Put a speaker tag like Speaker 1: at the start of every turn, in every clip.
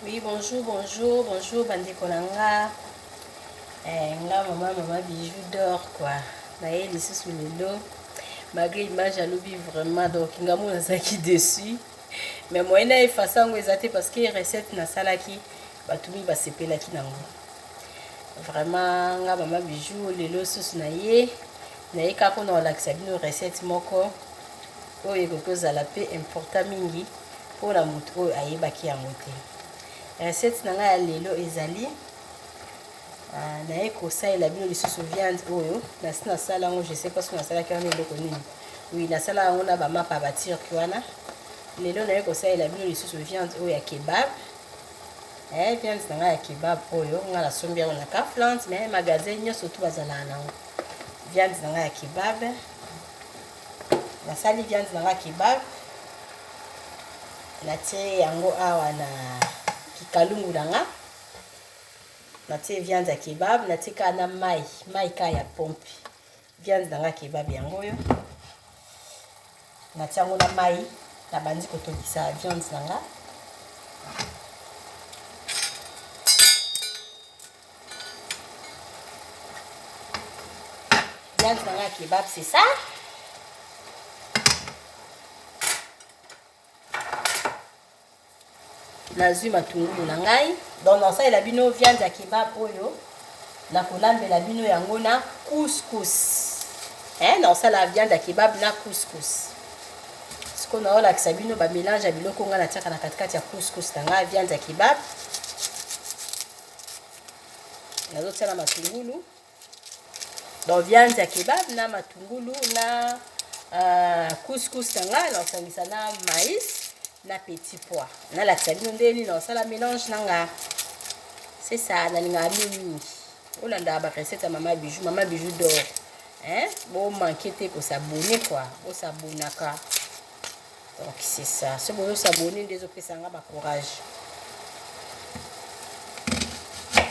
Speaker 1: Oui, bonjour, bonjour, bonjour, bandeko na nga. Eh, nga mama mama bijou d'or quoi. Naye lisusu lelo. Malgré image alobi vraiment donc nga mona nazalaki déçu. Mais moyen na effacer yango eza te parce que recette nasalaki bato mingi basepelaki nango. Vraiment nga mama bijou lelo susu na ye naye kaka mpona kolakisa bino recette moko oyo ekoki kozala mpe important mingi mpona moto oyo ayebaki yango te. Recette na ngai ya lelo ezali naye kosalela bino lisusu viande oyo nasi nasala yango, je sais pas soki nasalaki wana eloko nini. Oui, nasala yango na bamapa ya baturki wana. Lelo naye kosalela bino lisusu viande oyo ya kebab. Eh, viande na ngai ya kebab oyo ngai nasombi yango na Kaufland, mais magasin nyonso tu bazalaka nango. Viande na ngai ya kebab, nasali viande na ngai ya kebab, natie yango awa na kikalungu na nga. Natie viande ya kebab, natie kaka na mai, mai kaka ya pompe. Viande na nga kebab yango oyo natie yango na mai, nabandi kotokisa viande na nga. Viande na nga kebab, c'est ça. Nazwi matungulu na ngai, donc nasalela bino viande ya kebab oyo, nakolambela bino yango na couscous. Eh, nakosala viande ya kebab na couscous. Sikoyo naolakisa bino ba mélange ya biloko ngai natiaka na katikati ya couscous na ngai. Viande ya kebab nazotia na matungulu, donc viande ya kebab na matungulu na couscous na ngai, nakosangisa na maïs na petit pois. Nalakisa bino ndenge nini nakosala mélange na nga. C'est ça, nalingaka bino mingi. Olandaka ba recette ya mama Bijou, mama Bijou d'or. Hein? Bo manquer te kos'abonner quoi, bosabonaka. Donc c'est ça, soki bozos'abonner nde ezopesa nga ba courage.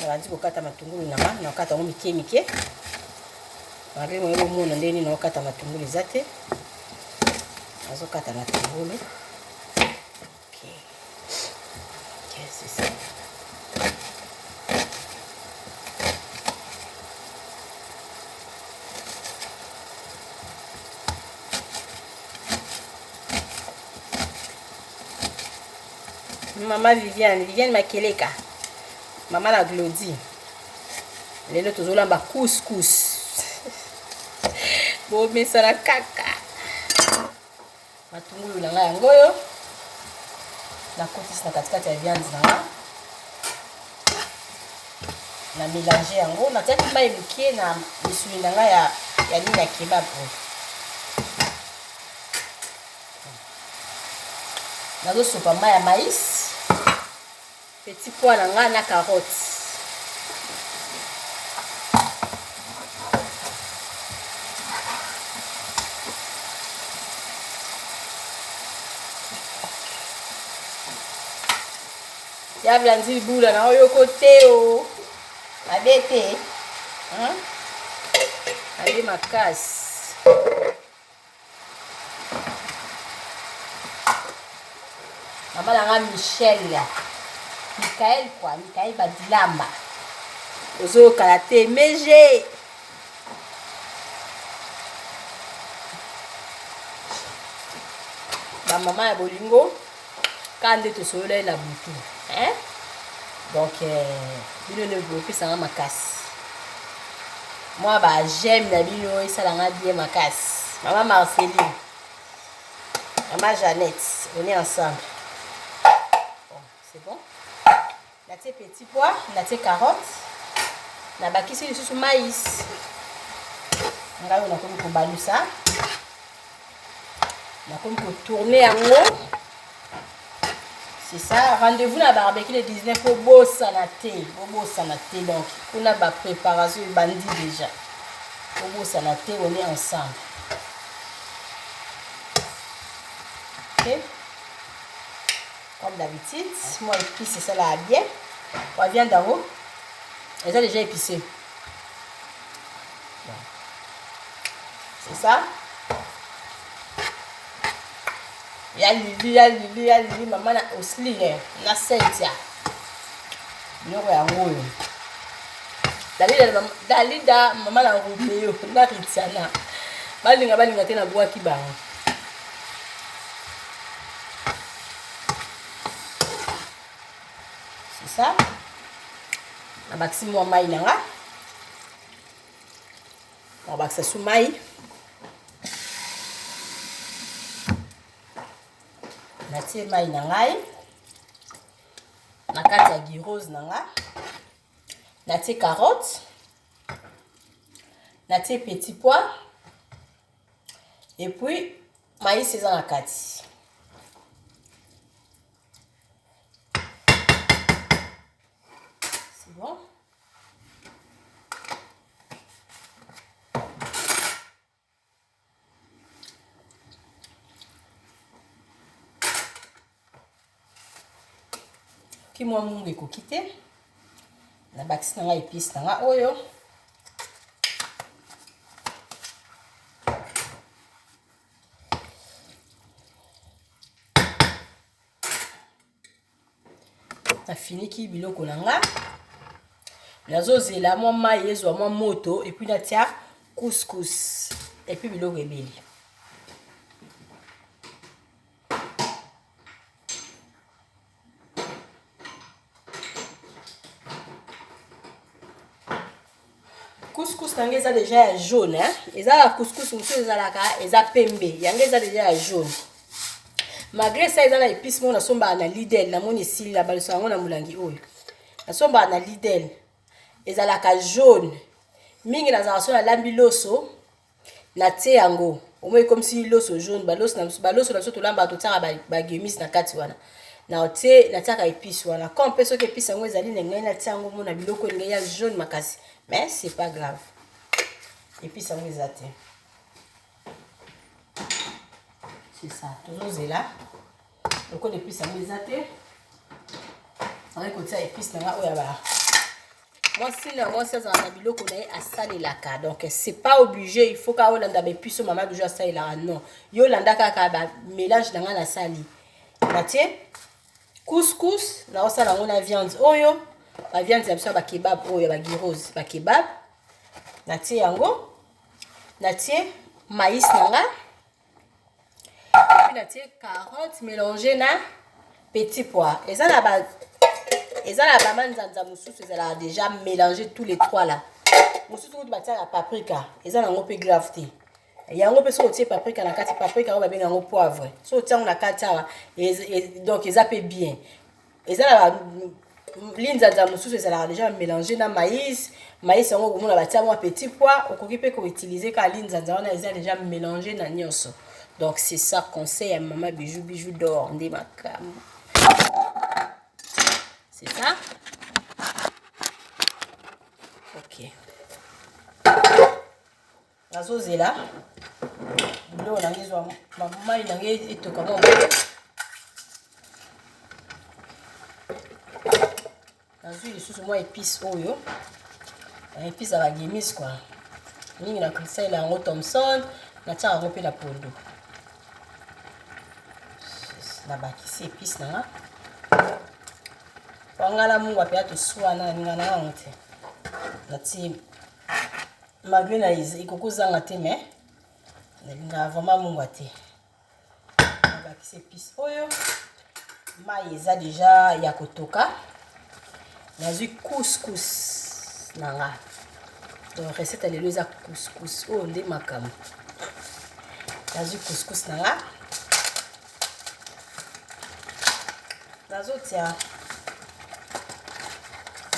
Speaker 1: Nabandi kokata matungulu na nga, nakokata yango mike mike. Malgré moye bomona ndenge nini nakokata matungulu eza te, nazokata matungulu. Ok, ok, c'est ça. Mama Viviane, Viviane Makeleka, mama na Glody. Lelo tozolamba couscous. Bomesana kaka. Matungulu na ngai yango oyo nakotisi na katikati ya viande na nga, na mélange yango. Natiaki mai mokie na misuni na ngai ya nini ya kebab oyo. Nazosopa mai ya maïs, petit pois na ngai na carotte. Ya Blandine Bula na oyo kote o mabe te, hein? Mabe makasi. Mama na nga Michel, Michael quoi, Michael Badilamba, ozoyokana te meje. Bamama ya bolingo ka nde tosolola ye na butu, hein? Donc bino nde bopesanga makasi, mwa ba j'aime na bino esalanga bien makasi. Mama Marceline, mama Jeannette, on est ensemble. Bon, c'est bon. Natie petit pois, natie carotte, nabakisi lisusu maïs. Ngai oyo nakomi kobalusa, nakomi kotourner yango. C'est ça, rendez-vous na barbecue le 19, bobosana te, bobosana te. Donc kuna ba préparation ebandi déjà, bobosana te, on est ensemble. Ok, comme d'habitude, moi épice esalaka bien. Wa viande yango eza déjà épicé. C'est ça. Ya Lili, ya Lili, ya Lili, mama na Osli na Cynthia. Biloko yango oyo. Dalida, Dalida mama na Romeo na Ritiana. Balinga balinga te na bwaki bango. C'est ça. Nabakisi mwa mai na nga. Nabakisa su mai. Natie mai na ngai na kati ya girose na nga. Natie carotte. Natie petit pois. Et puis maïs eza na kati. C'est bon. Soki mwa mungu ekoki te, nabakisi na ngai epice na ngai oyo. Nafiniki biloko na nga, nazozela mwa mai ezwa mwa moto epuis natia couscous epuis biloko ebeli. Couscous na ngai eza deja ya jaune, hein? Eza ya couscous mosusu ezalaka eza pembe, yango eza deja ya jaune. Malgré ça eza na épice moko nasombaka na Lidl, namoni esili na balusa yango na molangi oyo. Nasombaka na Lidl. Ezalaka jaune. Mingi nazalaka so nalambi loso, natie yango. Omoni ekomisi loso jaune, baloso na biso, baloso na biso tolambaka totiaka ba gemise na kati wana. Natie natiaka épice wana. Comme pe soki épice yango ezali na ngai natia yango mona biloko elingi ya jaune makasi. Mais c'est pas grave. Épice yango eza te. C'est ça, tozozela. Lokola épice yango eza te. Nakoki kotia épice na nga oyo ya ba mwasi na mwasi azalaka na biloko na ye asalelaka. Donc c'est pas obligé, il faut ka olanda ba épice oyo mama Bijou asalelaka. Non, yo olanda kaka ba mélange na nga nasali. Natie couscous, naosala yango na viande oyo, ba viande ya biso ya ba kebab oyo ya ba gyros, ba kebab. Natie yango, natie maïs na nga, puis natie carotte mélangée na petit pois. Eza na ba eza na ba manzanza mosusu ezalaka déjà mélangé tous les trois là. Mosusu kutu batiaka paprika, eza nango mpe grave te. Yango mpe soki otie paprika na kati, paprika oyo babenga yango poivre, soki otie yango na kati awa, donc eza mpe bien. Eza na ba linzanza mosusu ezalaka déjà mélangé na maïs. Maïs yango okomona batia mwa petit pois, okoki mpe koutiliser kaka linzanza wana eza déjà mélangé na nyonso. Donc c'est ça conseil ya mama Bijou, Bijou d'or nde makambo. C'est ça. Ok. Nazozela biloko na ngai ezwa mai na ngai etoka mwa moke. Nazwi lisusu mwa épice oyo, épice ya bagemise quoi. Mingi na kosalela yango Thomson, natiaka yango mpe na pondu. Nabakisi épice na nga. Wangala mungwa mpe atoswana na ninga na yango te. Natie malgré na ekoki kozanga te, mais nalingaka vraiment mungwa te. Nabakisi épice oyo, mai eza deja ya kotoka. Nazwi couscous na nga. Donc recette ya lelo eza couscous oyo nde makambo. Nazwi couscous na nga, nazotia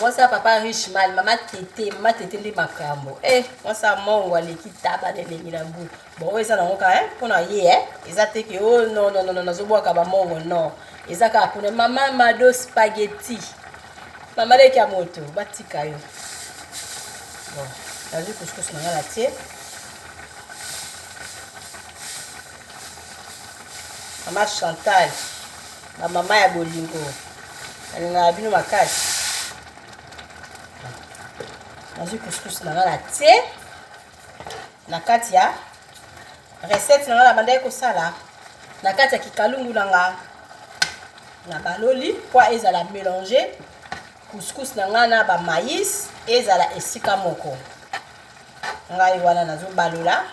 Speaker 1: mwasi ya papa riche mal, mama tete, mama tete nde makambo. Mwasi ya mongo aleki taba na elengi na bu. Bon, oyo eza nango kaka mpona ye, eza te ke oh non non non nazobwaka bamongo, non, eza kaka mpona mama Mado spaghetti, mama leki ya moto batika yo. Bon, nazwi couscous na nga natie. Mama Chantal, ba mama ya bolingo, nalingaka bino makasi. Nazwi couscous na nga natie na kati ya recette na nga na bandaki kosala na kati ya kikalungu na nga, na baloli po ezala mélange. Couscous na ngai na ba maïs ezala esika moko. Ngai wana nazobalola.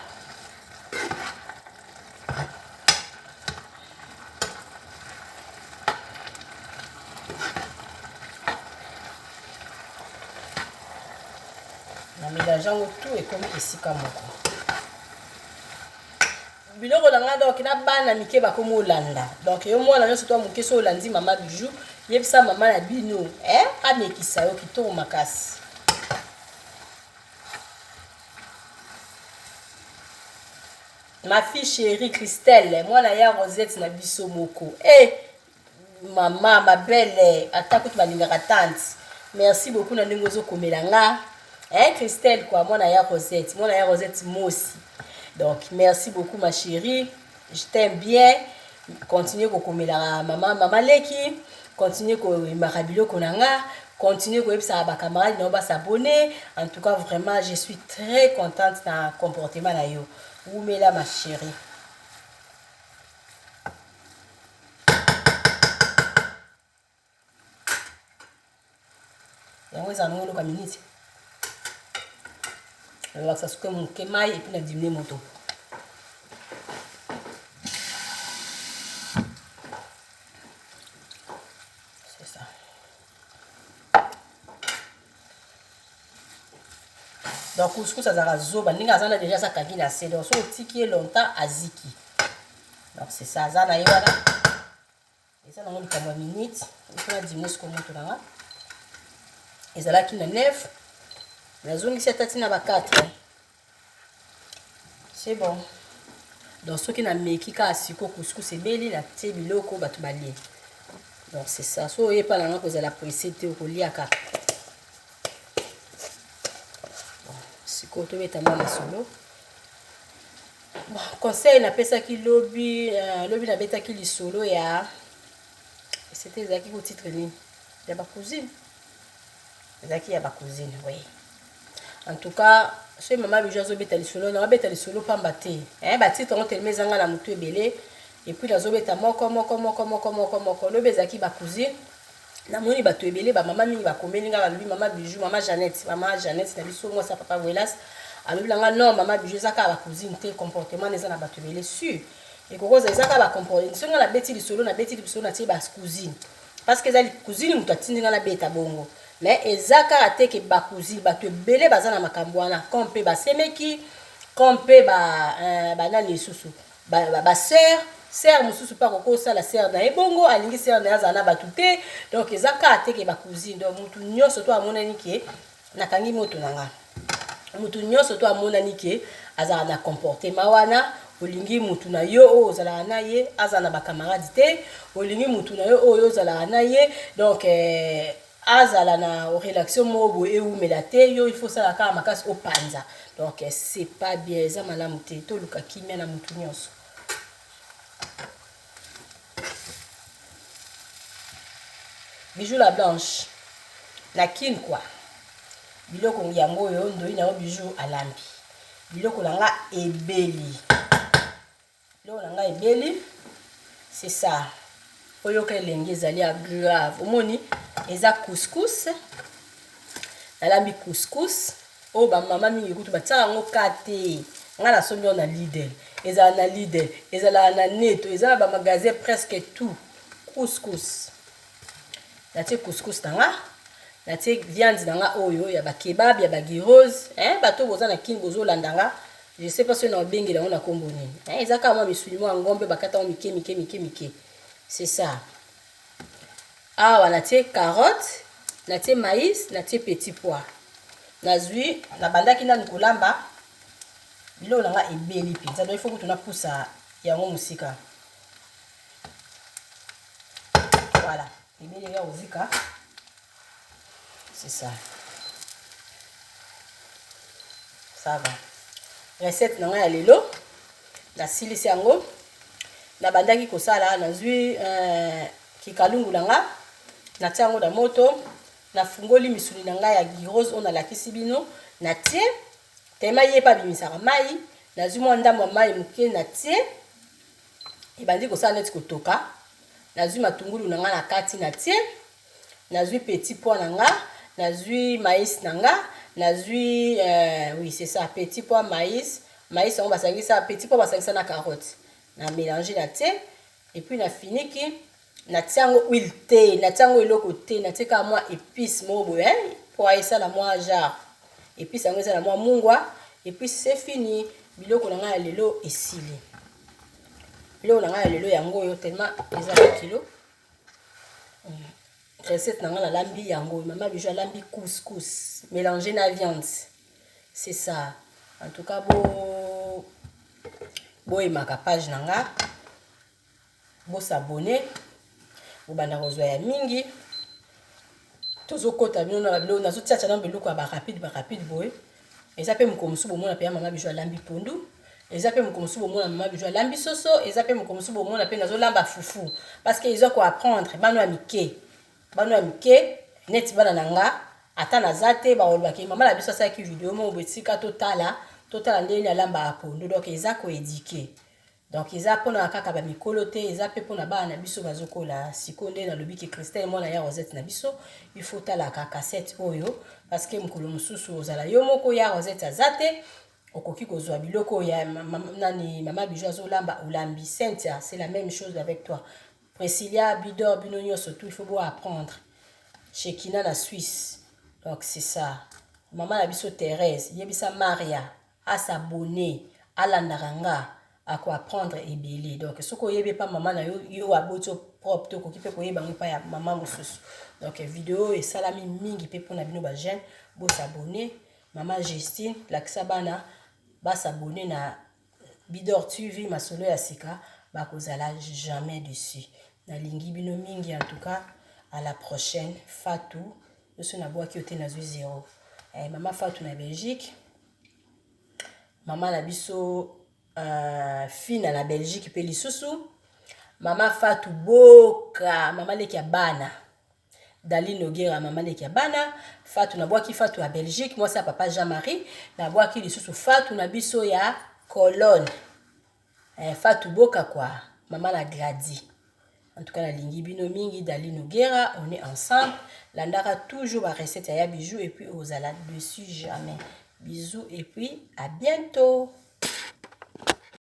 Speaker 1: Na mélange yango tout ekomi esika moko. Biloko na ngai donc na bana mike bakomi olanda. Donc yo mwana nyonso to moke so olandi mama Bijou, yebisa mama na bino eh amekisa yo kitoko makasi. Ma fille chérie Christelle, mwana ya Rosette na biso moko. Eh mama ma belle, ata kutu balingaka tante. Merci beaucoup na ndenge ozokomela nga. Hein Christelle quoi, mwana ya Rosette, mwana ya Rosette Mosi. Donc merci beaucoup ma chérie. Je t'aime bien. Continue kokomela mama mama leki, continue koyembaka biloko na nga, continue koyebisaka ba camarades na yo ba s'abonner. En tout cas vraiment je suis très contente na comportement na yo. Wumela ma chérie. Yango ezala nango eloko ya miniti. Nalobakisa suke moke mai epuis na diminue moto. C'est ça. Donc couscous azalaka zoba ndenge aza na deja aza kangi na se, donc soki otiki ye longtemps aziki. Donc c'est ça, aza na ye wana eza nango likambo ya minute. Ifo na diminue sikoyo moto na nga ezalaki na 9, nazongisi ata ntina ba 4, c'est bon. Donc soki nameki kaka sikoyo couscous ebeli, natie biloko bato balie. Donc c'est ça, so oyepa na nga kozala pressé te, okolia kaka. Sikoyo tobeta mwa masolo. Bon, conseil napesaki lobi, lobi nabetaki lisolo ya c'était ezalaki ko titre nini ya ba cousine, ezalaki ya ba cousine, oui. En tout cas soki mama Bijou azobeta lisolo na abeta lisolo pamba te, eh, ba titre yango tellement ezanga na mutu ebele, et puis nazobeta moko moko moko moko moko moko. Lobi ezalaki ba cousine, namoni bato ebele, ba mama mingi bakomeli nga, balobi mama Bijou, mama Jeannette, mama Jeannette na biso mwasi ya papa Welas alobi na nga non mama Bijou eza kaka ba cousine te, comportement eza na bato ebele sur ekokoza eza kaka ba comportement. Soki nga nabeti lisolo, nabeti lisolo natie ba cousine parce que eza cousine moto atindi nga nabeta bongo, mais eza kaka te ke ba cousine, bato ebele baza na makambo wana, comme mpe basemeki, comme mpe ba banani lisusu ba sœur, sœur mosusu mpe akoki kosala sœur na ye bongo, alingi sœur na ye azala na bato te. Donc eza kaka te ke ba cousine. Donc motu nyonso to amonani ke nakangi moto na nga, motu nyonso to amonani ke azala na comportement wana, olingi motu na yo oyo ozalaka na ye azala na bakamarade te, olingi motu na yo oyo ozalaka na ye donc azala na relation moko boye ewumela te, yo il faut osala kaka makasi opanza. Donc c'est pas bien, eza malamu te, toluka kimia na motu nyonso. Bijou la blanche na kin quoi, biloko yango oyo ndoi na yo Bijou alambi biloko na nga ebeli, biloko na nga ebeli, c'est ça. Oyoka elengi ezali ya grave. Omoni eza couscous, nalambi couscous oyo ba mama mingi kutu batiaka yango ka te. Nga nasombi yango na Lidl, ezala na Lidl, ezalaka na Netto, eza na ba magasin presque tout. Couscous natie couscous na nga, natie viande na nga oyo ya ba kebab ya ba gyros, hein, bato boza na kin bozolanda nga, je sais pas soki na obengela yango na kombo nini, hein, eza kaka mwa misuni mwa ngombe bakata yango mike mike mike mike, c'est ça. Awa natie carotte, natie maïs, natie petit pois. Nazwi, nabandaki nanu kolamba biloko na nga ebeli mpenza, donc il faut kutu napusa yango mosika. Voilà, ebeli ya kozika, c'est ça. Ça va. Recette na nga ya lelo nasilisi yango, nabandaki kosala, nazwi kikalungu na nga, natie yango na moto, nafungoli misuni na ngai ya gyros oyo nalakisi bino, natie tema ye mpe abimisaka mai, nazwi mwa ndambo ya mai moke natie, ebandi kosala neti kotoka, nazwi matungulu na ngai na kati natie. Nazwi petit pois na nga, nazwi maïs na nga, nazwi oui, c'est ça, petit pois, maïs. Maïs yango basangisa, petit pois basangisa na carotte, na mélange na tie et puis nafiniki, natia yango huile te, natia yango eloko te, natie kaka mwa épice moko boye po esala mwa genre épice yango eza na mwa mungwa et puis c'est fini. Biloko na ngai ya lelo esili. Biloko na ngai ya lelo yango oyo, tellement eza na kilo. Recette na ngai nalambi yango, mama Bijou alambi couscous mélangé na viande, c'est ça. En tout cas, bo boyemaka page na nga, bos'abonner, bobanda kozwa ya mingi. Tozokɔta bino na biloko, nazotiatia na biloko ya barapide barapide boye. Eza mpe mokolo mosusu bomona mpe ya mama Bijou alambi pondu, eza mpe mokolo mosusu bomona mama Bijou alambi soso, eza mpe mokolo mosusu bomona mpe nazolamba fufu, parce que eza koapprendre bana ya mike, bana ya mike neti bana na nga. Ata naza te, balobaki mama na biso asalaki video moko boye, tika totala, totala ndenge nini alambaka pondu. Donc eza koéduquer, donc eza mpona kaka bamikolo te, eza mpe mpona bana na biso bazokola sikoyo. Nde nalobi ke Christelle, mwana ya Rosette na biso, il faut talaka cassette oyo, parce que mokolo mosusu ozala yo moko, ya Rosette aza te, okoki kozwa biloko ya nani, mama Bijou azolamba, olambi. Cynthia, c'est la même chose avec toi. Priscilla, Bidor, bino nyonso tout, il faut bo apprendre. Shekina na Suisse, donc c'est ça. Mama na biso Thérèse, yebisa Maria as'abonner, alandaka nga, akoapprendre ebele. Donc soki oyebi epa mama na yo, yo aboti yo propre te, okoki mpe koyeba yango epai ya mama mosusu. Donc video oyo esalami mingi mpe mpona bino bajeune, bos'abonner. Mama Justine, lakisa bana bas'abonner na Bidor TV, masolo ya sika, bakozala jamais dessus. Nalingi bino mingi. En tout cas, à la prochaine. Fatou nyonso nabwaki yo te, nazwi zero. Mama Fatou na Belgique, mama na biso Fina na Belgique mpe lisusu mama Fatou Boka, mama leki ya bana Dali Nogera, mama leki ya bana Fatou. Nabwaki Fatou ya Belgique, mwasi ya papa Jean-Marie. Nabwaki lisusu Fatou na biso ya Colonne, Fatou Boka kwa mama na Gradi. En tout cas, nalingi bino mingi. Dali Nogera, on est ensemble. Landaka toujours barecette ya Bijou et puis ozala dessus jamais. Bisous et puis à bientôt.